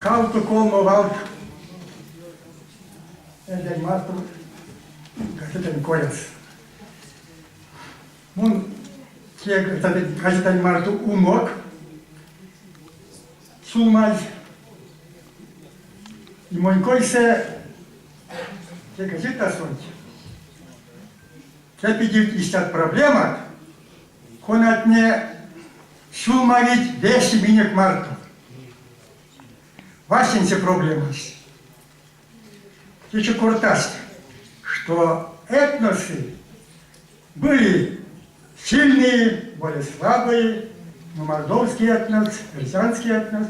Кавто-колмо валт Эрзянь Мастор газетань коряс. Мон те газетань марто умок сюлмазь. И монь койсэ те газетасонть кепедильть истят проблемат, конатне сюлмавить весе минек марто. Васенце проблемась. Течи кортасть, что этносы были сильные, более слабые, но мордовский этнос, эрзянский этнос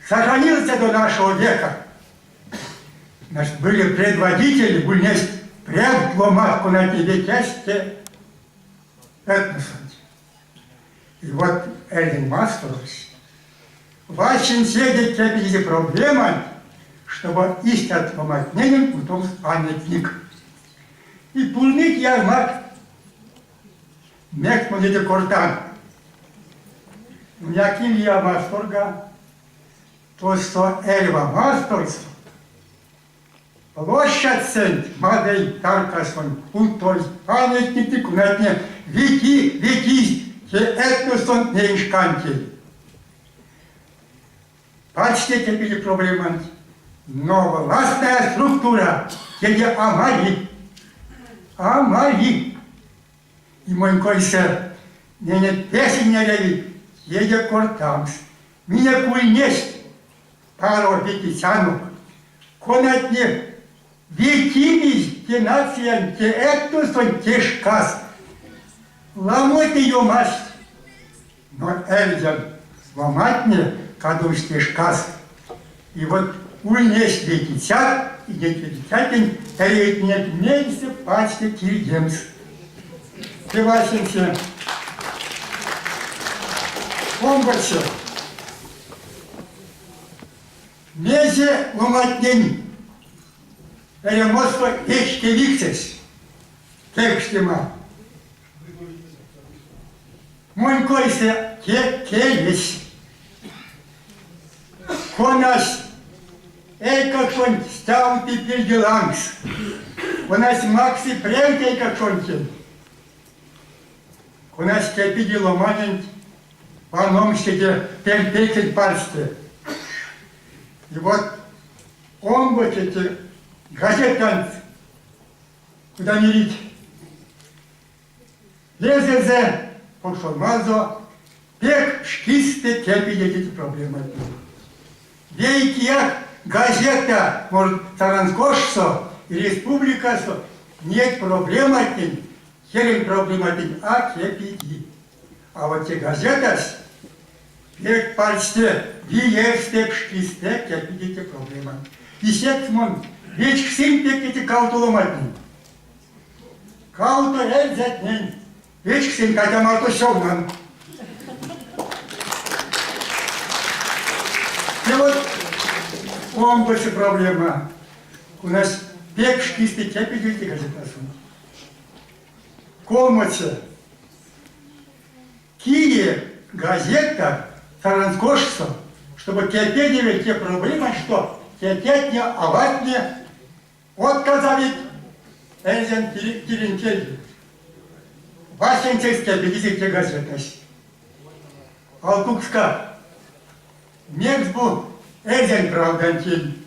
сохранился до нашего века. Значит, были предводители, ульнесть прявт ломат, конатне ветясть те этносонть. И вот Эрзянь Масторось васенцеде кепедизе проблеманть, чтобы истят ломантненень путомс памятник. И пурныть ярмак, мекс мон теде кортан. Якинь лия масторга, тосто эрьва масторсо Площадьсэнть мазый таркасонть путозь памятниктне, конатне вети, ветизь те этносонть неень шкантень. Пачти те проблеманть, но властная структура теде а мари. А мари. И монь койсэ, минек весе эряви теде кортамс. Минек ульнесть паро ветицянок, конатне ветимизь те нациянть, те этносонть те шкас. Ламотне ёмасть, но эрзянь ломантне кадовсть те шкас. И вот ульнесть ветицят, и неть ветицятнень эрявить мельсэ пачте кирдемс. Те васенце. Омбоце. Мезе ломантнень эрямосто вечкевиксэсь? Кевкстема. Монь койсэ те келесь, конась эйкакшонть стявты пильге лангс, конась максы превть эйкакшонтень, конась кепеди ломаненть ваномс седе перть парсте. И вот омбоце те газетанть, куда мерить, лезэзэ покшолмазо пек пштистэ кепедить эти проблематне. Вейкияк газета, может, Саранскошсо и республикасо неть проблематнень, келень проблематнень а кепеди. А вот те газетась пек парсте, виевстэ, пштистэ кепеди те проблеманть. И секс мон вечксынь пек эти кавто ломантнень. Кавто эрзятнень вечксынь Катя марто сёвнан. Те вот омбоце проблема. У нас пек пштистэ кепедить газетасонть. Колмоце. Кие газета Саранскошсо, чтобы кепедевель те проблема, что тетятне, аватне отказавить эрзянь келентень. Васенцекс кепедизе те газетась. Алкукска, мекс бу эрзянь правдантень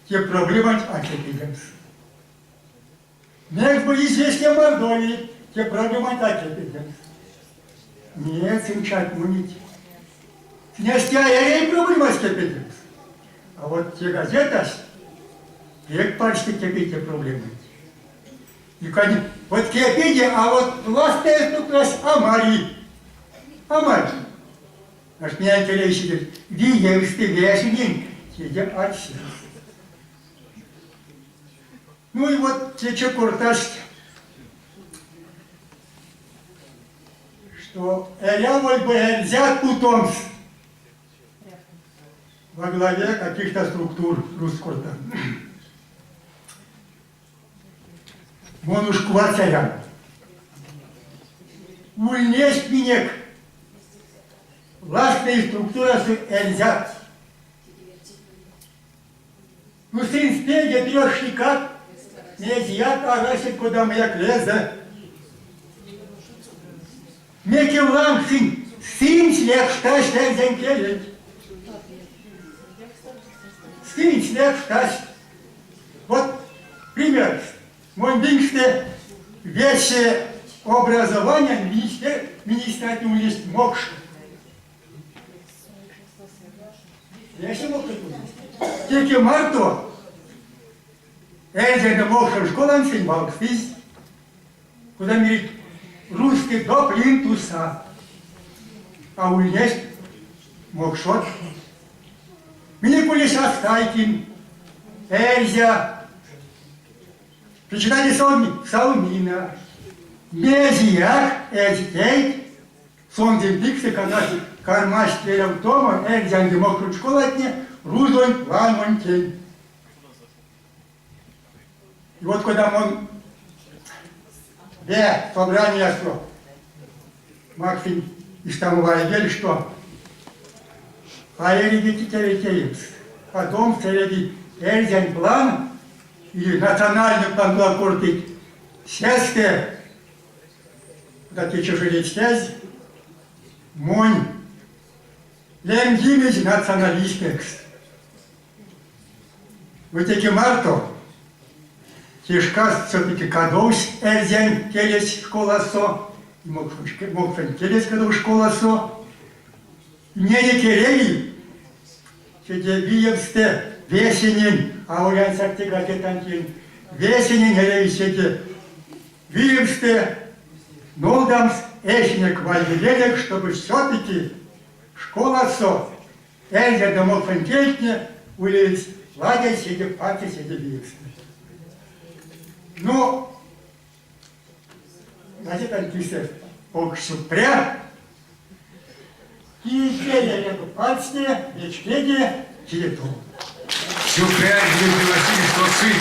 те проблеманть а кепедемс. Мекс бу известия Мордовии те проблеманть а кепедемс. Нет, сынь чатьмонить. Князьтя эрей проблемась кепедемс. А вот те газетась пек парсте кепеди те проблеманть. И, вот кепеди, а вот властная структурась а мари. А мари. Аж меня интересует, виевсты вешенин, сидя арсес. Ну и вот течи кортасть, что эряволь бы эрзят путомс во главе каких-то структур Рускорта. Мон уж кувать эрян. Ульнесть минек властной структурасы эрзят. Ну сынст пельде трёшникат, мезеяк арасить кодамояк лезэ. Мекевланг сынь сынсь лепштасть эрзянь келенть. Сынсь лепштасть. Вот пример. Монь пингстэ весе образованиянь министр, министратне ульнесть мокшт. Весе мокшт ульнесть. Теке марто эрзянь мокшонь школантень валгстызь, куда мерить, русский до плинтуса. А ульнесть мокшот. Минек ульнесь Астайкин, эрзя, Прочитайте Салмина. Мезеяк эзь тейть, сонзэ пиксэ кармасть велявтомо эрзянь ды мокшонь школатне рузонь ламонтень. И вот когда мон ве собраниясо максынь истямо вайгель, что а эряви теемс, потом эряви эрзянь план или национальный план кортыть, сеске, когда те чужеречтязь, монь лемдимизь националистэкс. Но теке марто те шкас все-таки кадовсь эрзянь келесь школасо, мокшонь келесь кадовсь школасо. Ней эряви седе виевстэ весенень, аволь ансяк те газетантень, весенень эряви седе виевстэ нолдамс эсенек вайгеленек, чтобы все-таки школасо эрзя ды мокшонь кельтне улевельть ладязь седе парсте, седе виевстэ. Но газетанть кисэ покш сюкпря. Кие парсте, вечкеде, кие тов. Сюкпря, Дмитрий Васильевич, что сы.